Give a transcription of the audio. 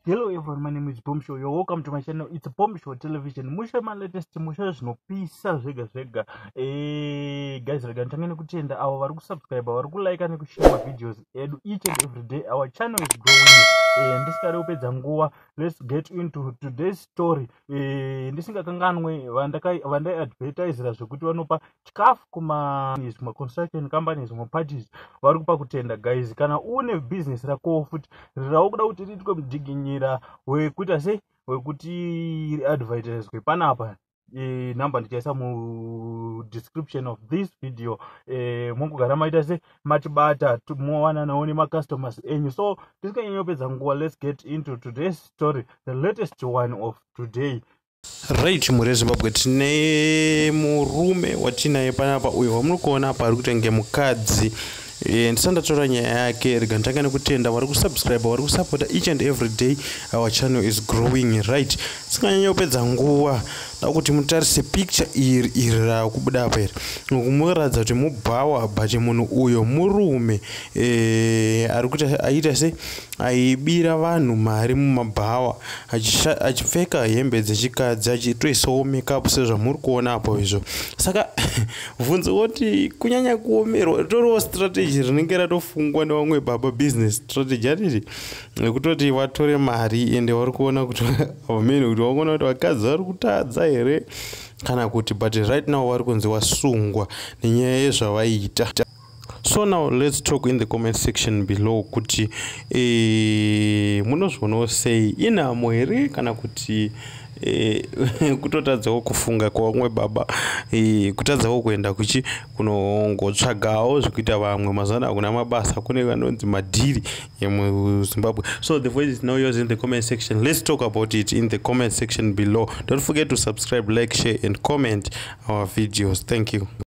Hello everyone, my name is Bomb Show. You're welcome to my channel. It's Bomb Show Television. Mushe ma latest, mushe zvinopisa zvega zvega. Guys, rega nditange nekutenda avo vari kusubscribe, vari kulike nekushare mavideos edu each and every day. Our channel is growing. Ndisingade kupedza nguva, let's get into today's story. Ndisingakanganwe vandaiadvertisera zvekuti vanopa chikafu kuma construction companies, maparties vari kupa kutenda. Guys, kana une business rakowo futi raukuda kuti riitwe mudhiginyira wekuita sei, wekuti riadvertiswe panapa, namba ndichaisa mudescription of this video. Mungogara maita se matibata, mowananawo nemacustomers enyu. So tisinganyanyopedza nguva, let's get into today's story, the latest one of today. Right, mhuri yeZimbabwe, tine murume watinaye panapa uyo wamuri kuona apa ari kutenge mukadzi. Ndisati ndatora nyaya yake, rega nditanga nekutenda vari kusubscribe, vari kusupporta each and every day. Our channel is growing. Right, tisinganyanya kupedza nguva, da kuti mutarise picture iri, iri rakubuda apa iri, kumuratidza kuti mubhawa, but munhu uyo murume ari kuita aita se aibira vanhu mari mumabhawa, achipfeka hembe dzechikadzi, achitoisawo makeup sezvamuri kuona apo izvo. Saka bvunzo woti kunyanya kuomerwa, ritoriwo strategy rinenge ratofungwa nevamwe baba, business strategy atiti nekutoti vatore mari. Ende vari kuona kuti vamene kuti vakuona kuti vakadzi vari kutadza here kana kuti, but right now vari kunzi vasungwa nenyaya yezvavaiita. So now let's talk in the comment section below kuti munozvionawo sei, inhamo here kana kuti kutotadzawo kufunga kwavamwe baba, kutadzawo kuenda kuchi kunongotsvagawo zvekuita vamwe. Mazuva ano hakuna mabasa, kune vanonzi madhiri emuZimbabwe. So the voice is now yours in the comment section. Let's talk about it in the comment section below. Don't forget to subscribe, like, share and comment our videos. Thank you.